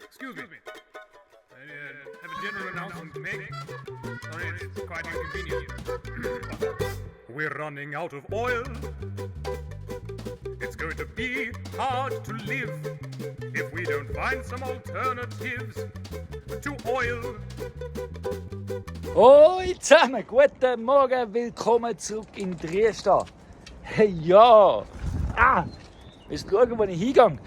Excuse me. I have a general announcement to make. Sorry, it's quite inconvenient. We're running out of oil. It's going to be hard to live if we don't find some alternatives to oil. Hoi zusammen, guten Morgen, willkommen zurück in Triesta. Hey, ja, willst du schauen, wo ich hingehe?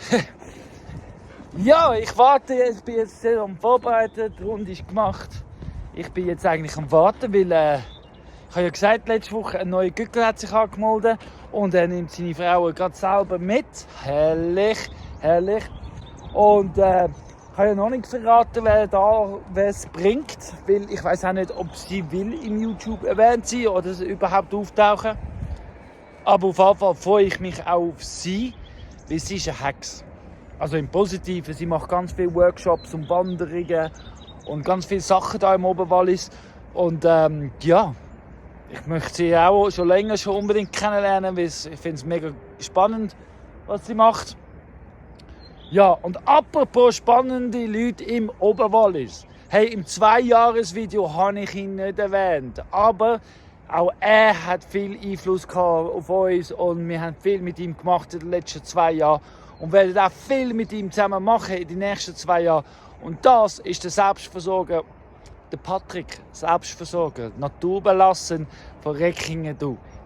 Ja, ich warte jetzt, ich bin jetzt am Vorbereiten, die Runde ist gemacht. Ich bin jetzt eigentlich am Warten, weil ich habe ja gesagt, letzte Woche ein neuer Gückel hat sich angemeldet und er nimmt seine Frau gerade selber mit. Herrlich, herrlich. Und ich habe ja noch nicht verraten, wer es bringt, weil ich weiß auch nicht, ob sie will im YouTube erwähnt sein oder sie überhaupt auftauchen. Aber auf jeden Fall freue ich mich auch auf sie, weil sie ist eine Hex. Also im Positiven, sie macht ganz viele Workshops und Wanderungen und ganz viele Sachen hier im Oberwallis. Und ja, ich möchte sie auch schon länger unbedingt kennenlernen, weil ich finde es mega spannend, was sie macht. Ja, und apropos spannende Leute im Oberwallis. Hey, im 2-Jahres-Video habe ich ihn nicht erwähnt, aber auch er hat viel Einfluss auf uns und wir haben viel mit ihm gemacht in den letzten 2 Jahren und werden auch viel mit ihm zusammen machen in den nächsten 2 Jahren. Und das ist der Selbstversorger, der Patrick, Selbstversorger, naturbelassen von Reckingen.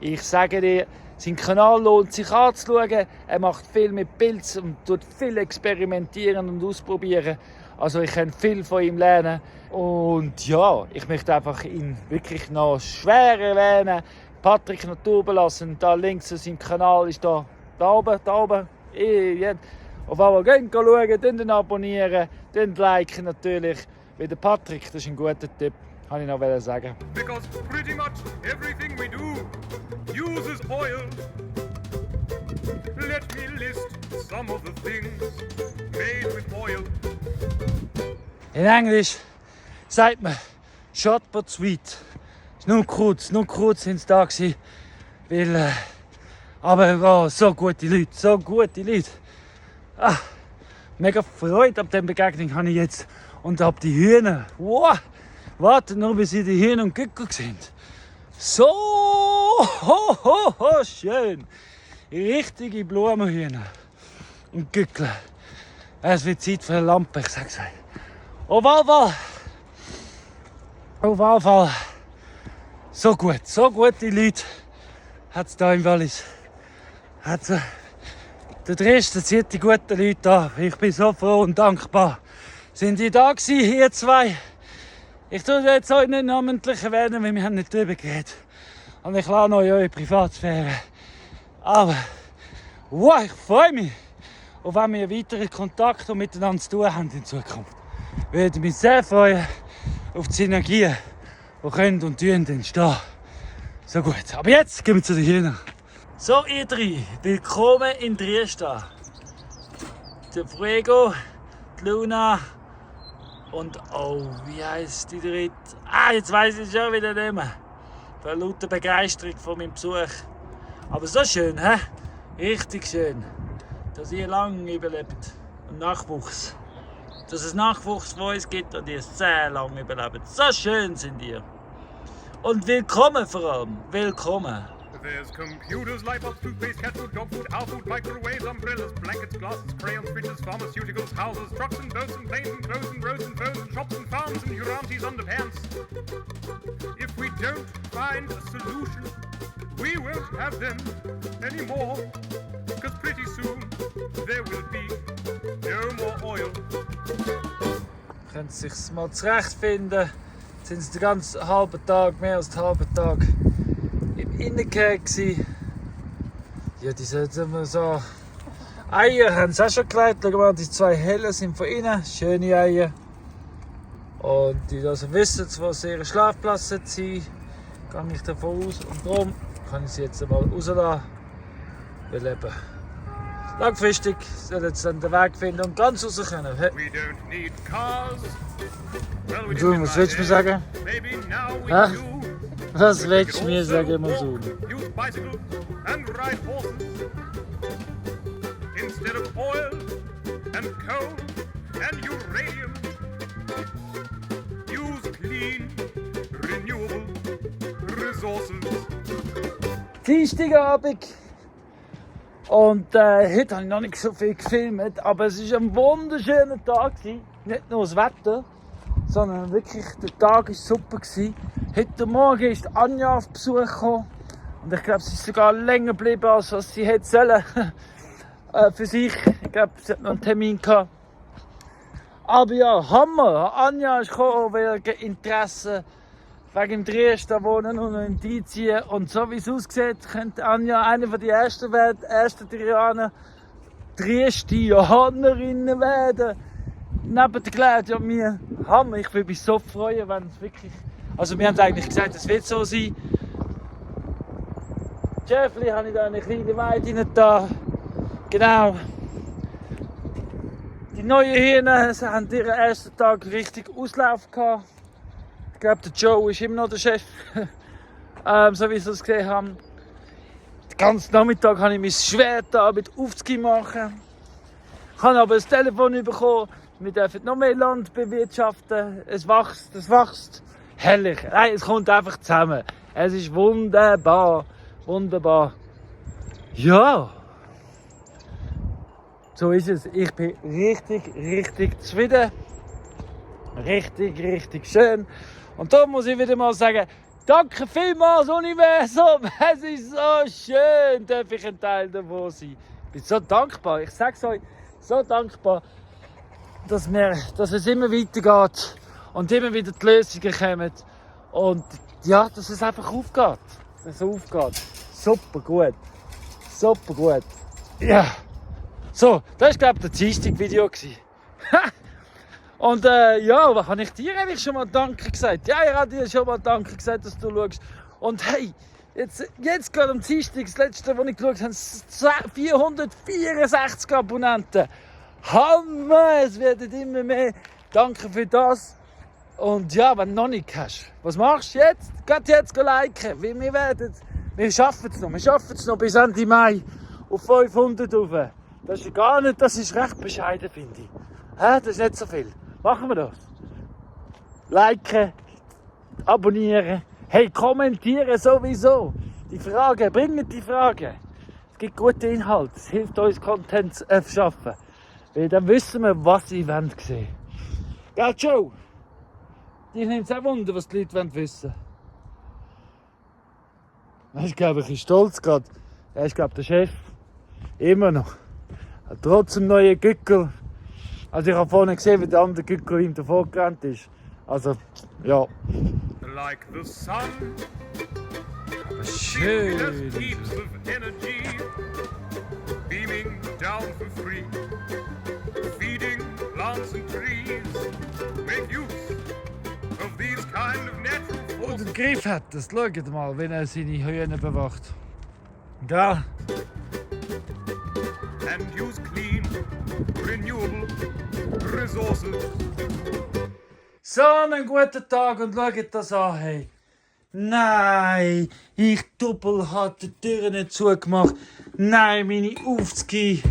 Ich sage dir, sein Kanal lohnt sich anzuschauen. Er macht viel mit Pilzen und tut viel experimentieren und ausprobieren. Also ich kann viel von ihm lernen. Und ja, ich möchte einfach ihn wirklich noch schwer erwähnen. Patrick Naturbelassen, da links auf seinem Kanal ist da oben. Auf einmal gehen schauen, den abonnieren, den liken natürlich. Wie der Patrick, das ist ein guter Tipp, kann ich noch sagen. Because pretty much everything we do uses oil. Let me list some of the things made with oil. In Englisch sagt man short but sweet. Nur kurz sind sie da gewesen, weil aber so gute Leute. Mega Freude ab der Begegnung habe ich jetzt und ab die Hühner. Wow, wartet nur, bis sie die Hühner und Gückel sind. So schön. Richtige Blumenhühner und Gückel. Es wird Zeit für eine Lampe, ich sag's euch. Auf jeden Fall. So gute Leute hat es hier im Wallis. Der Dresden zieht die guten Leute an. Ich bin so froh und dankbar. Sind die da gewesen, ihr zwei? Ich tue jetzt euch nicht namentlich erwähnen, weil wir haben nicht drüber geredet. Und ich lasse euch eure Privatsphäre. Aber wow, ich freue mich, auf wenn wir weiteren Kontakt und miteinander zu tun haben in Zukunft. Ich würde mich sehr freuen auf die Synergien, die können und entstehen. So gut, aber jetzt gehen wir zu den Hühnern. So ihr drei, willkommen in Triesta. Der Fuego, die Luna und wie heisst die dritte? Jetzt weiss ich schon wieder nicht mehr. Vor lauter Begeisterung von meinem Besuch. Aber so schön, hä? Richtig schön, dass ihr lange überlebt. Und Nachwuchs. Dass es Nachwuchs von uns gibt und ihr sehr lange überlebt. So schön sind ihr. Und willkommen vor allem. Willkommen. There's computers, light bulbs, toothpaste, cat food, dog food, owl food, microwaves, umbrellas, blankets, glasses, crayons, fridges, pharmaceuticals, houses, trucks and boats and planes and clothes and roads and phones and shops and farms and Uranti's underpants. If we don't find a solution, we won't have them anymore. Because pretty soon there will be no more oil. Können Sie sich mal zurechtfinden. Jetzt sind Sie den ganzen halben Tag, mehr als den halben Tag im Innenkehr gsi. Ja, die sollten so Eier haben sie auch schon gelegt. Schau mal, die 2 hellen sind von innen, schöne Eier. Und die also wissen, wo sie ihren Schlafplatz sein, gehe ich davon aus. Und darum kann ich sie jetzt mal rauslassen. Weil eben langfristig sollen sie dann den Weg finden und ganz raus können. We don't need cars. Well, we Und du, was willst du mir sagen? Maybe now we Hä? do. Was willst du mir sagen, Masul? Use bicycles and ride horses instead of oil and coal and uranium. Use clean, renewable resources. Dienstagabend. Und heute habe ich noch nicht so viel gefilmt, aber es war ein wunderschöner Tag. Nicht nur das Wetter, sondern wirklich der Tag war super. Heute Morgen ist Anja auf Besuch gekommen. Und ich glaube, sie ist sogar länger geblieben, als was sie hätte sollen. Für sich. Ich glaube, sie hat noch einen Termin gehabt. Aber ja, Hammer! Anja ist gekommen wegen Interesse, wegen dem Dresden wohnen und in die ziehen. Und so wie es aussieht, könnte Anja eine von den ersten Dresdianerinnen werden. Neben der Claudia und mir. Hammer! Ich würde mich so freuen, wenn es wirklich. Also, wir haben eigentlich gesagt, es wird so sein. Jeffrey habe ich da eine kleine Weide rein da. Genau. Die neuen Hirnen haben ihren ersten Tag richtig Auslauf gehabt. Ich glaube, der Joe ist immer noch der Chef. So wie sie es gesehen haben. Den ganzen Nachmittag habe ich mich schwer da mit Aufzug machen. Ich habe aber ein Telefon bekommen. Wir dürfen noch mehr Land bewirtschaften. Es wächst. Herrlich. Nein, es kommt einfach zusammen. Es ist wunderbar. Wunderbar. Ja. So ist es. Ich bin richtig zufrieden. Richtig schön. Und da muss ich wieder mal sagen, danke vielmals Universum. Es ist so schön, darf ich ein Teil davon sein. Ich bin so dankbar. Ich sage es euch, so dankbar, dass es immer weitergeht und immer wieder die Lösungen kommen. Und ja, dass es einfach aufgeht. Dass es aufgeht. Super gut. Ja. So, das war, glaube ich, das Dienstag-Video. Und ja, was habe ich dir eigentlich schon mal Danke gesagt? Ja, ich habe dir schon mal Danke gesagt, dass du schaust. Und hey, jetzt gerade am Dienstag, das letzte, was ich geschaut habe, 464 Abonnenten. Hammer, es werden immer mehr. Danke für das. Und ja, wenn du noch nicht hast, was machst du jetzt? Geh jetzt liken, weil wir schaffen es noch bis Ende Mai auf 500 rauf. Das ist gar nicht, das ist recht bescheiden, finde ich. Das ist nicht so viel. Machen wir das. Liken, abonnieren, hey, kommentieren sowieso. Die Fragen, bringen die Fragen. Es gibt gute Inhalte, es hilft uns, Content zu schaffen. Weil dann wissen wir, was sie sehen wollen. Ja, Joe, dich nimmt es auch Wunder, was die Leute wissen wollen. Ich glaube, ich bin stolz gerade. Er ist, glaube ich, der Chef. Immer noch. Trotz dem neuen Gückel. Also ich habe vorhin gesehen, wie der andere Gückel ihm davor gerannt ist. Also, ja. Like the sun, Schön. heaps of energy, beaming down for free, feeding plants and trees, make use of these kind of natural Und forces. den Griff hat es. Schaut mal, wenn er seine Hühner bewacht. Ja. And use clean, renewable resources. So einen guten Tag und schaut das an. Hey. Nein, ich habe die Türen nicht zugemacht. Nein, meine Aufzüge.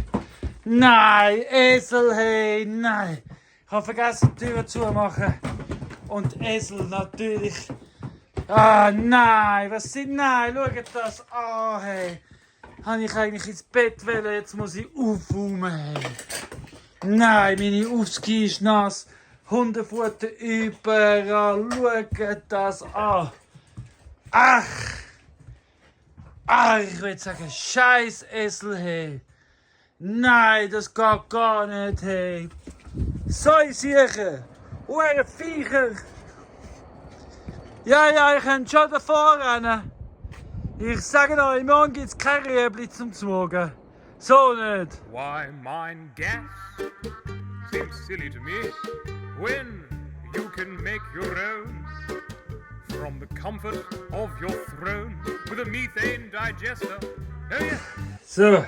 Nein, Esel, hey, nein. Ich habe vergessen, die Türen zumachen. Und Esel natürlich. Ah, nein, was sind, nein, schaut das an, hey. Habe ich eigentlich ins Bett wollen, jetzt muss ich aufräumen, hey. Nein, meine Aufzüge ist nass. Hundefutter überall, schaut das an. Ach, ich will sagen, scheiß Esel, hey. Nein, das geht gar nicht, hey. Säusicher, hure Viecher. Ja, ich kann schon davor rennen. Ich sage euch, morgen gibt es kein Rüebli zum Morgen. So nicht. Why mine gas seems silly to me when you can make your own from the comfort of your throne with a methane digester. Oh yeah. So,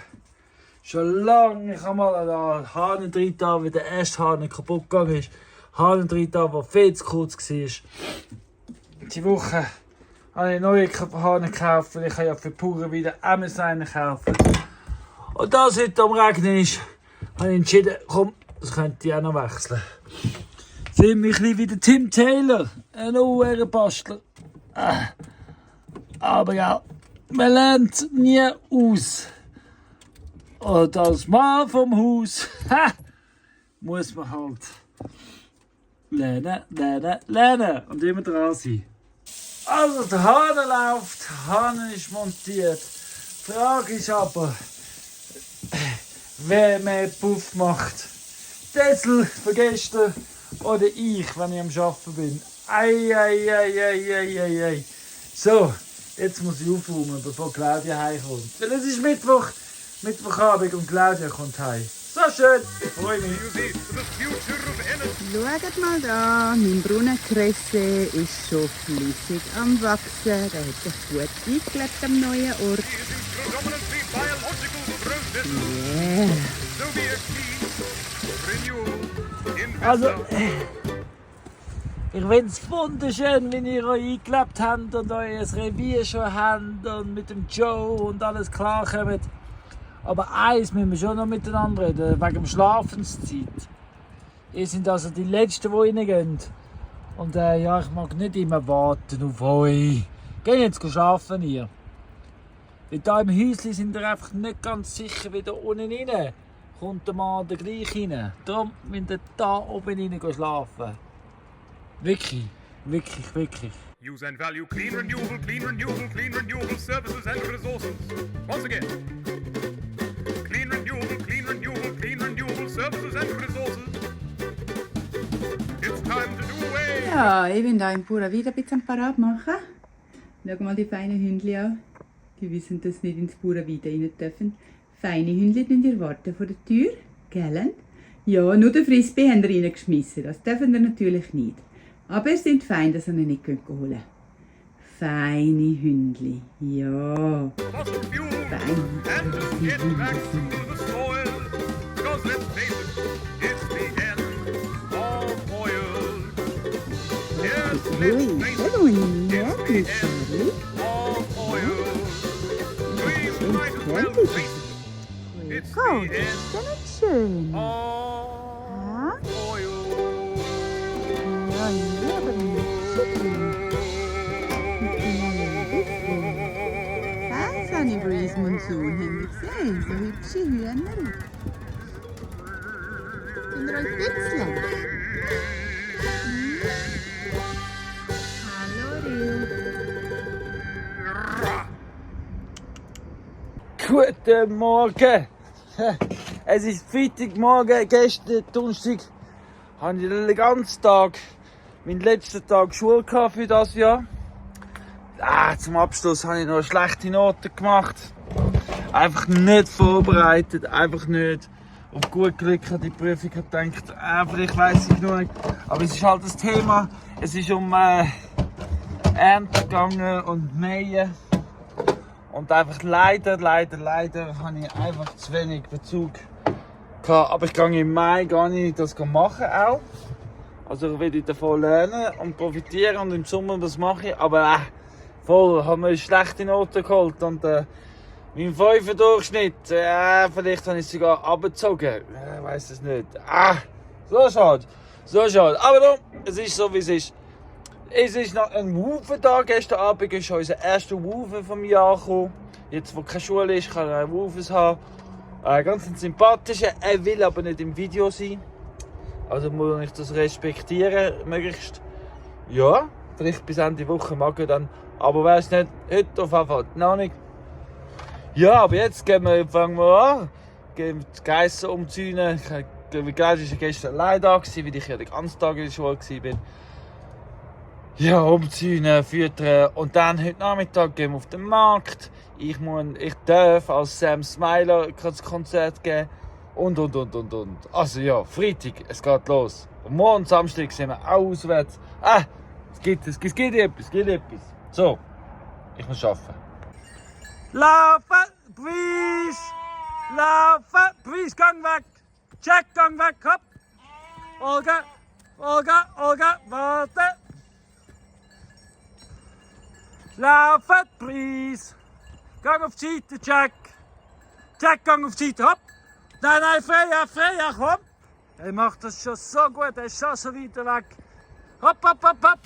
schon lange, ich habe mal einen Hahn drin da, wie der erste Hahn kaputt gegangen ist. Hahn drin da, der viel zu kurz war. Die Woche habe ich neue Hahn gekauft, weil ich ja für Pure wieder Amazon kaufen. Und da es heute am Regnen ist, habe ich entschieden, komm, Das könnte ich auch noch wechseln. Fühle mich ein bisschen wie der Tim Taylor, ein Bastler. Aber ja, man lernt nie aus. Und als Mann vom Haus muss man halt lernen und immer dran sein. Also der Hahn läuft, der Hahn ist montiert. Die Frage ist aber, wer mehr Puff macht. Tessel von gestern oder ich, wenn ich am Arbeiten bin. Ei. So, jetzt muss ich aufräumen, bevor Claudia heimkommt. Weil es ist Mittwochabend und Claudia kommt heim. So schön, ich freue mich. Schaut mal da, mein Brunnenkresse ist schon flüssig am Wachsen. Der hat sich gut eingelebt am neuen Ort. Also, ich finde es wunderschön, wie ihr euch eingelebt habt und euer Revier schon habt und mit dem Joe und alles klarkommt. Aber eins müssen wir schon noch miteinander reden, wegen der Schlafenszeit. Ihr seid also die Letzten, die reingehen. Und ja, ich mag nicht immer warten auf euch. Geht jetzt schlafen, ihr. Weil da im Häuschen sind wir einfach nicht ganz sicher, wie da unten rein kommt der Mann da gleich rein. Darum müsst ihr da oben rein schlafen. Wirklich. Use and value clean, renewable services and resources. Once again. Clean, renewable services and resources. It's time to do away. Ja, ich bin da im Pura wieder ein bisschen parat machen. Schau mal die feinen Hündchen an. Die wissen, dass sie nicht ins Pura wieder rein dürfen. Feine Hündchen müssen ihr warten vor der Tür, gell? Ja, nur den Frisbee haben wir reingeschmissen. Das dürfen wir natürlich nicht. Aber es sind fein, dass ihr ihn nicht holen könnt. Feine Hündli, ja. Fossil fuel Fein. and to get back to the soil. Because let's face it, it's the end of oil. Yes, let's face it, it's the end of oil. We might as well face it. It's the end Ist ja nicht schön. of oil. Ja, ja, aber nicht schön. Sunny Breeze Monsoon, haben wir gesehen. So hübsche Hühner. Könnt ihr euch wechseln? Hallo, Rio. Guten Morgen! Es ist Freitagmorgen, gestern Donnerstag hatte ich den ganzen Tag, meinen letzten Tag Schule für das Jahr. Zum Abschluss habe ich noch schlechte Noten gemacht. Einfach nicht vorbereitet, einfach nicht auf gut Glück an die Prüfung gedacht. Vielleicht weiss ich noch nicht. Aber es ist halt das Thema. Es ist um Ernte gegangen und Mähen. Und einfach leider habe ich einfach zu wenig Bezug gehabt. Aber ich gehe im Mai gar nicht das machen auch. Also ich will davon lernen und profitieren und im Sommer das mache ich. Aber voll, haben wir schlechte Noten geholt und mein 5er-Durchschnitt, vielleicht habe ich es sogar abgezogen. Ich weiss es nicht. So schade. Aber darum, es ist so wie es ist. Es ist noch ein Wufentag. Gestern Abend ist unser erster Wufen vom Jahr gekommen. Jetzt, wo keine Schule ist, kann er einen Wufens haben. Ganz ein sympathischer. Er will aber nicht im Video sein. Also muss ich das respektieren, möglichst. Ja, vielleicht bis Ende Woche mag er dann. Aber wer es nicht, heute auf jeden Fall noch nicht. Ja, aber jetzt fangen wir an. Gehen wir die Geissen umzäunen. Wie geil war gestern allein da, weil ich ja den ganzen Tag in der Schule war. Ja, umzäunen, füttern und dann heute Nachmittag gehen wir auf den Markt. Ich darf als Sam Smiler das Konzert geben und. Also ja, Freitag, es geht los. Und morgen Samstag sind wir auch auswärts. Es gibt etwas. So, ich muss arbeiten. Laufen, please! Laufen, please, gang weg! Check, gang weg, hopp! Olga, warte! Laufen, please! Gang auf die Seite, Jack! Jack, gang auf die Seite, hopp! Nein, Freya, komm! Er macht das schon so gut, er ist schon so weit weg. Hopp, hopp, hopp, hopp!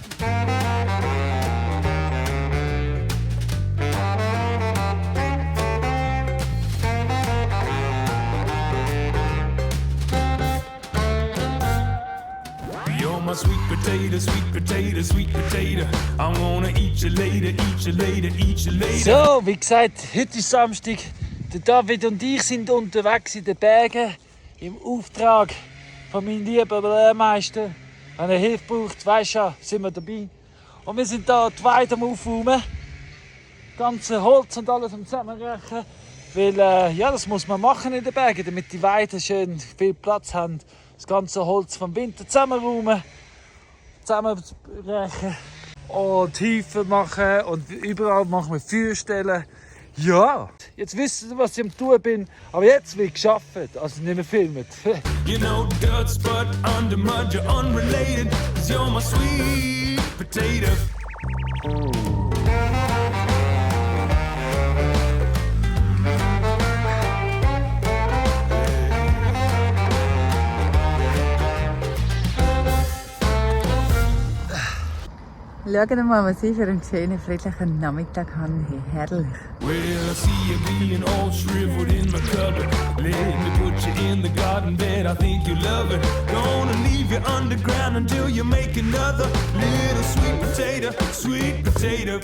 You're my sweet potato, sweet potato, sweet potato. I wanna eat you later, eat you later, eat you later. So, wie gesagt, heute ist Samstag. Der David und ich sind unterwegs in den Bergen im Auftrag von meinem lieben Lehrmeister. Wenn er Hilfe braucht, weisst du, sind wir dabei. Und wir sind hier die Weide am Aufräumen. Ganze Holz und alles am Zusammenrechnen. Weil, ja, das muss man machen in den Bergen, damit die Weiden schön viel Platz haben. Das ganze Holz vom Winter zusammenräumen, zusammenbrechen und Hiefen machen und überall machen wir Feuerstellen. Ja, jetzt wisst ihr, was ich am tun bin, aber jetzt wird geschafft, also nicht mehr filmen. You know guts, but under mud you're unrelated. 'Cause you're my sweet potato. Schauen mal, was ich für einen schönen, friedlichen Nachmittag habe. Herrlich. Well, I see you being all shriveled in my cupboard. Let me put you in the garden bed, I think you love it. Gonna leave you underground until you make another little sweet potato, sweet potato.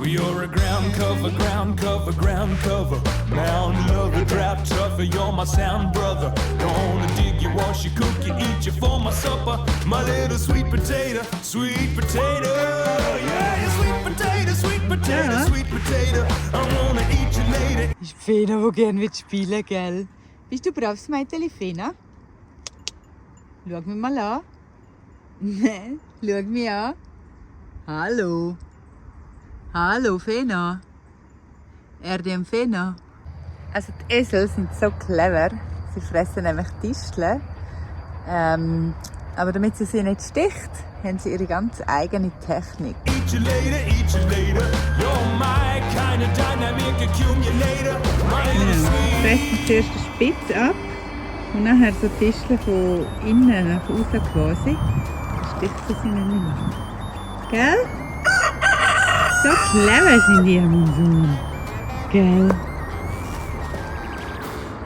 You're a ground cover, ground cover, ground cover. Mountain lover, drought tougher, you're my sound brother. Gonna dig you, wash you, cook you, eat you for my supper. My little sweet potato, sweet potato. Yeah, you sweet potato, sweet potato, Ja. sweet potato. I wanna eat you later. Das ist Fena, die gerne spielen will, gell? Bist du braves Mädchen, Fena? Schau mich mal an. Nein, schau mich an. Hallo. Hallo, Fena. RDM Fena. Also die Esel sind so clever. Sie fressen nämlich Disteln. Aber damit sie nicht sticht, haben sie ihre ganz eigene Technik. Eat you later, eat you later. You're my kind of dynamic accumulator. My little sweet. Fressen zuerst den Spitz ab und nachher so die Disteln von innen nach außen quasi. Sticht sie sie nicht mehr. Gell? So clever sind die, mein Sohn. Gell?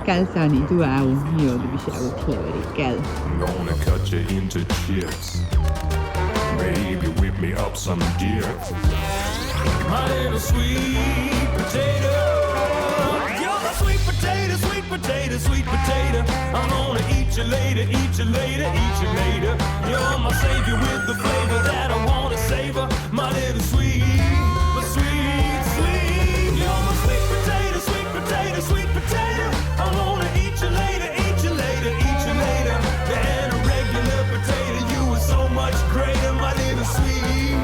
Gell, Sani, du auch. Ja, du bist auch clever, gell? I'm gonna cut you into chips. Maybe whip me up some dip. My little sweet potato. You're the sweet potato, sweet potato, sweet potato. I'm gonna eat you later, eat you later, eat you later. You're my savior with the flavor that I wanna savor. My little sweet, my sweet, sweet. You're my sweet potato, sweet potato, sweet potato. I wanna eat you later, eat you later, eat you later. Than a regular potato, you were so much greater, my little sweet,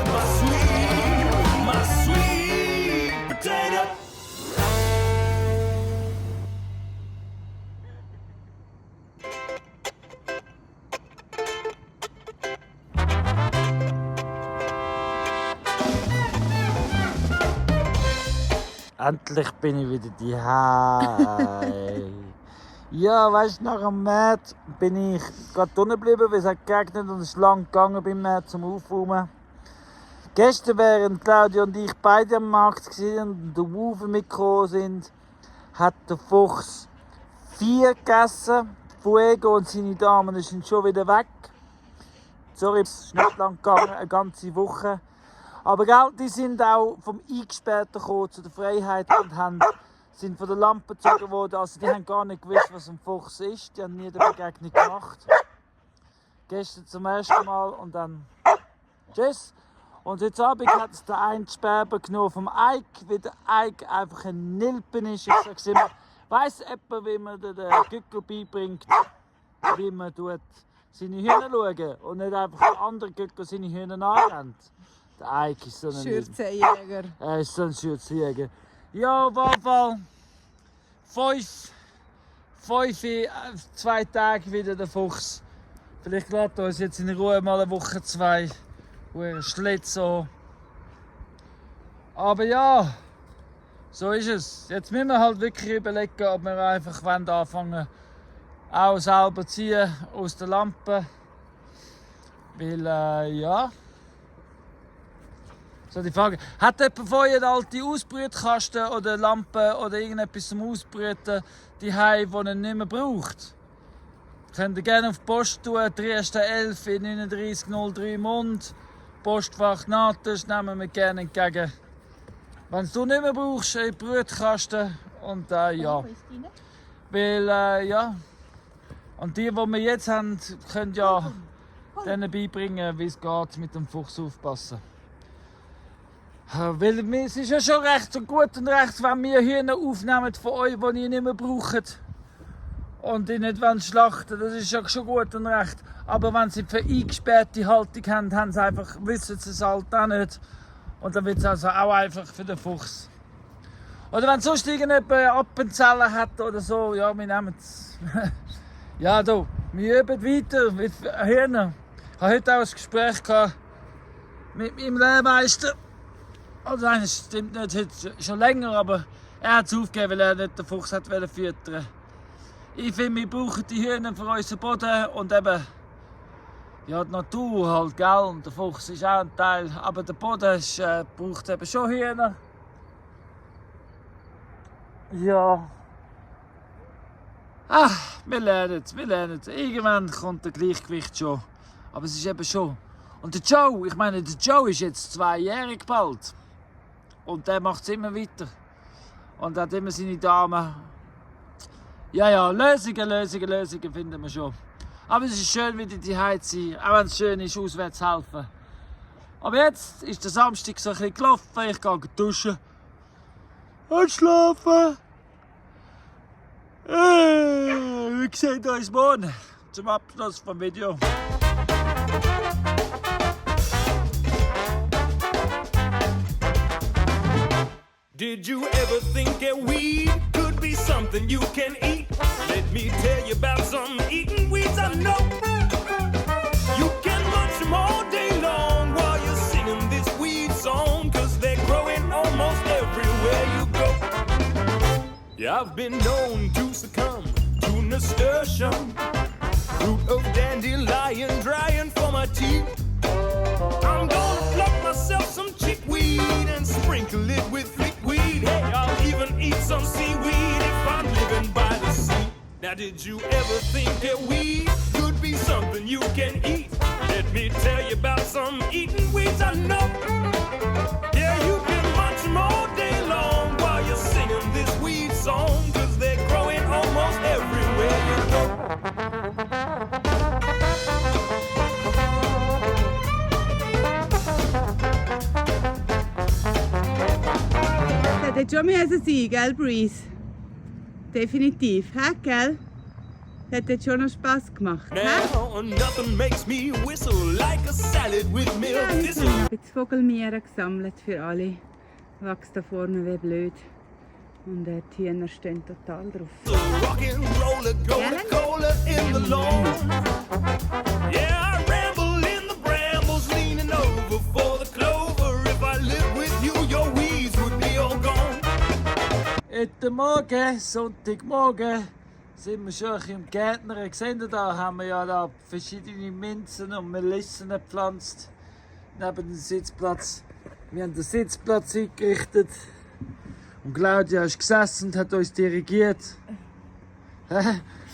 my sweet, my sweet potato. Endlich bin ich wieder daheim. Ja, weißt du, nach dem März bin ich gerade unten geblieben, weil es hat geregnet und es ist lang gegangen beim März zum Aufräumen. Gestern, während Claudia und ich beide am Markt waren und der Wufe mitgekommen sind, hat der Fuchs 4 gegessen. Fuego und seine Damen sind schon wieder weg. Sorry, es ist nicht lang gegangen, eine ganze Woche. Aber gell, die sind auch vom Eingesperrten gekommen zu der Freiheit und sind von der Lampe gezogen worden. Also die haben gar nicht gewusst, was ein Fuchs ist. Die haben nie eine Begegnung gemacht. Gestern zum ersten Mal und dann tschüss. Und heute Abend hat es der eine Sperber genommen vom Eik, weil der Eik einfach ein Nilpen ist. Ich sage immer, weiss jemand, wie man den Gückel beibringt, wie man seine Hühner schauen und nicht einfach ein anderer Gückel seine Hühner anrennt. Der Eik ist so ein Schürzenjäger. Er ist so ein Schürzenjäger. Ja, auf jeden Fall 2 Tage wieder der Fuchs. Vielleicht lässt er uns jetzt in Ruhe mal eine Woche, 2. Schlitz so. Aber ja, so ist es. Jetzt müssen wir halt wirklich überlegen, ob wir einfach anfangen auch selber ziehen aus der Lampe. Weil, ja. So die Frage, hat jemand von euch eine alte Ausbrütkasten oder Lampe oder irgendetwas zum Ausbrüten, die ihr nicht mehr braucht? Könnt ihr gerne auf die Post tun, Trieste 11 in 3903 Mund. Postfach Natas nehmen wir gerne entgegen. Wenn du nicht mehr brauchst, in den Brutkasten. Und ja. Weil, ja. Und die wir jetzt haben, können ja denen beibringen, wie es geht, mit dem Fuchs aufpassen. Weil es ist ja schon recht und gut und recht, wenn wir Hühner aufnehmen von euch, die ihr nicht mehr braucht. Und die nicht schlachten wollen, das ist ja schon gut und recht. Aber wenn sie für eingesperrte Haltung haben, wissen sie es halt auch nicht. Und dann wird es also auch einfach für den Fuchs. Oder wenn sonst irgendjemand Appenzellen hat oder so, ja, wir nehmen es. Ja, du, wir üben weiter mit Hühnern. Ich hatte heute auch ein Gespräch mit meinem Lehrmeister. Also nein, das stimmt nicht, heute schon länger, aber er hat es aufgegeben, weil er nicht den Fuchs hat füttern. Ich finde, wir brauchen die Hühner für unseren Boden und eben ja, die Natur halt, gell? Und der Fuchs ist auch ein Teil, aber der Boden braucht eben schon Hühner. Ja. Wir lernen es. Irgendwann kommt der Gleichgewicht schon. Aber es ist eben schon. Und der Joe, ich meine, der Joe ist jetzt 2-jährig bald. Und der macht es immer weiter. Und hat immer seine Damen. Ja, Lösungen finden wir schon. Aber es ist schön, wieder die Heiz sein, auch wenn es schön ist, auswärts zu helfen. Aber jetzt ist der Samstag so ein bisschen gelaufen, ich gehe duschen und schlafen. Wir sehen uns morgen zum Abschluss vom Video. Did you ever think that weed could be something you can eat? Let me tell you about some eating weeds I know. You can munch them all day long while you're singing this weed song, 'cause they're growing almost everywhere you go. Yeah, I've been known to succumb to nasturtium, fruit of dandelion drying for my teeth. I'm gonna pluck myself some chickweed and sprinkle it with fleetweed. Hey, I'll even eat some seaweed if I'm living by the sea. Now, did you ever think that weed could be something you can eat? Let me tell you about some eating weeds I know. Yeah, you can munch them all day long while you're singing this weed song, 'cause they're growing almost everywhere you go. Das hätte schon sein, gell, Breeze? Definitiv, hä, gell? Das hat jetzt schon noch Spass gemacht, hä? Now, nothing makes me whistle like a salad with milk. Ich habe jetzt Vogelmieren gesammelt für alle. Wächst da vorne wie blöd. Und die Hühner stehen total drauf. The rock'n'roller Coca-Cola in the lawn. Yeah, I ramble in the brambles, leaning over for the clover. If I lived with you, your weeds would be all gone. Heute Morgen, Sonntagmorgen, sind wir schon im Gärtner. Seht ihr, da haben wir ja da verschiedene Minzen und Melissen gepflanzt. Neben dem Sitzplatz. Wir haben den Sitzplatz eingerichtet. Und Claudia ist gesessen und hat uns dirigiert.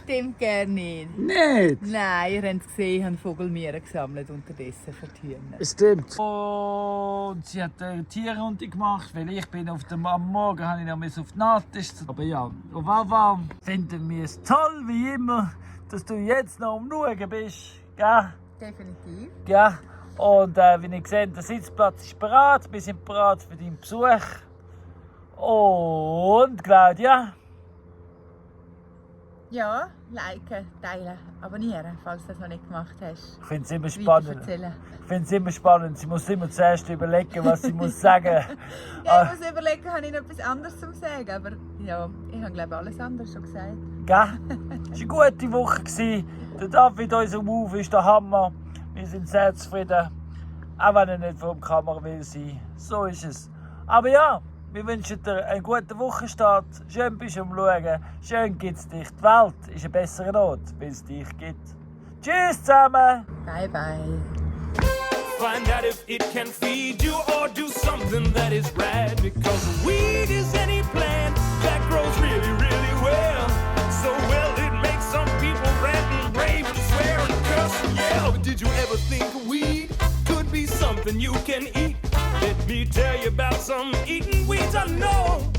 Stimmt gar nicht. Nicht? Nein, ihr habt es gesehen, ich habe Vogelmieren gesammelt unterdessen für die Hühner. Stimmt. Und sie hat eine Tierrunde gemacht, weil ich bin am Morgen habe ich noch auf die Nacht. Aber ja, auf jeden Fall finden wir es toll, wie immer, dass du jetzt noch am Schauen bist. Gell? Definitiv. Ja. Und wie ihr seht, der Sitzplatz ist bereit. Wir sind bereit für deinen Besuch. Und Claudia? Ja, liken, teilen, abonnieren, falls du das noch nicht gemacht hast. Ich finde es immer spannend. Weiterverzählen. Ich finde es immer spannend. Sie muss immer zuerst überlegen, was sie muss sagen. Ja, ich muss überlegen, habe ich noch etwas anderes zu sagen. Aber ja, ich habe glaube alles andere schon gesagt. Gell? Es war eine gute Woche. Der David, unser Move, ist der Hammer. Wir sind sehr zufrieden. Auch wenn er nicht vor der Kamera will sein. So ist es. Aber ja, wir wünschen dir einen guten Wochenstart. Schön bist du am Schauen. Schön gibt's dich. Die Welt ist ein besserer Ort, weil es dich gibt. Tschüss zusammen. Bye, bye. Find out if it can feed you or do something that is right. Because weed is any plant that grows really, really well. So well it makes some people rant and rave and swear and curse and yell. But did you ever think weed could be something you can eat? Let me tell you about some eating weeds I know.